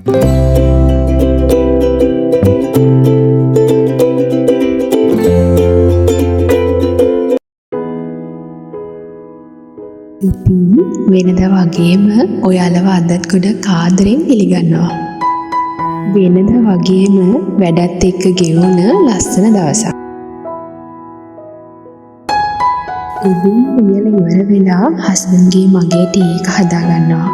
ඉතින් වෙනද වගේම ඔයාලව අදත් ගොඩක් ආදරෙන් පිළිගන්නවා. වෙනද වගේම වැඩත් එක්ක ගෙවුන ලස්සන දවසක්. ඉතින් උයලා ඉවර වෙලා හස්බන්ඩ්ගේ මගේ ටී එක හදාගන්නවා.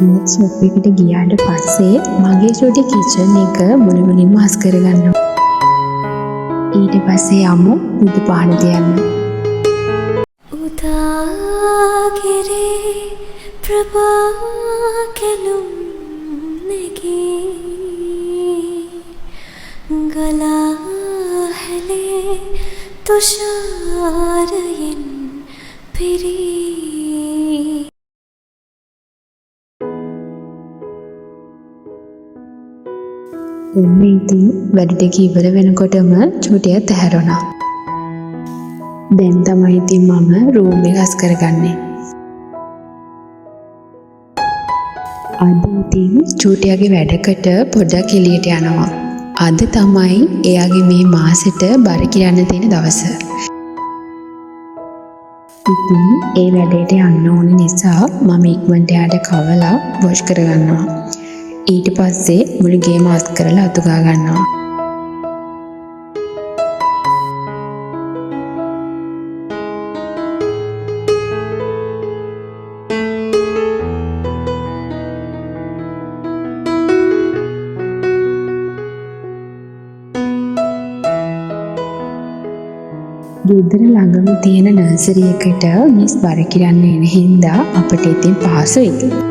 ක්ලෝත් ෂොප් එකට ගියාට පස්සේ මගේ චූටි කිචන් එක මුළුමනින්ම අස් කරගන්නවා. ඊට පස්සේ යමු බුදු පහන තියන්න. උදාගිරේ ප්‍රභා කැලුම් නැගී ගලා හැලේ තුෂාරයෙන් පිරී. ඔන්න ඉතින් වැඩ ටික ඉවර වෙනකොටම චූටියත් ඇහැරුණා. දැන් තමයි ඉතින් මම රූම් එක අස් කරගන්නේ. අද ඉතින් චූටියාගේ වැඩකට පොඩ්ඩක් එළියට යනවා. අද තමයි එයාගේ මේ මාසෙට බර කිරන්න තියෙන දවස. ඉතින් ඒ වැඩේට යන්න ඕන නිසා මම ඉක්මනට එයාට කවලා වොෂ් කරගන්නවා. ඊට පස්සේ මුළු ගේම අස් කරලා අතු ගා ගන්නවා. ගෙදර ළඟම තියෙන නර්සරි එකට මිස් බර කිරන්න එන හින්දා අපිට ඉතින් පහසුයි.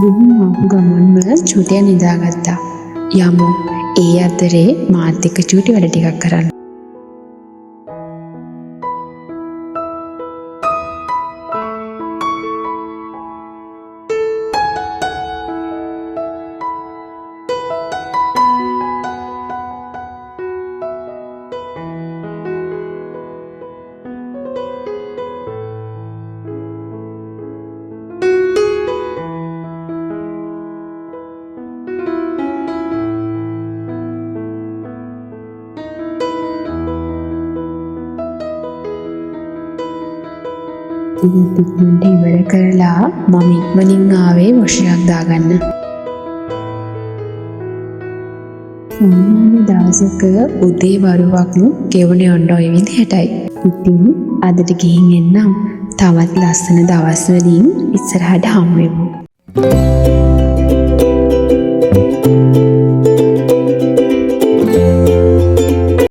ගිහින් ආපු ගමන්ම චූටියා නිදාගත්තා. යමු ඒ අතරේ මාත් එක්ක චූටි වැඩ ටිකක් කරන්න. ඒත් ඉක්මනට ඉවර කරලා මම ඉක්මනින් ආවේ වොෂ් එකක් දාගන්න. සාමාන්‍ය දවසක උදේ වරුවක් ගෙවුනේ ඔන්න ඔය විදිහටයි. ඉතින් අදට ගිහින් එන්නම්. තවත් ලස්සන දවස් වලින් ඉස්සරහට හම්බෙමු.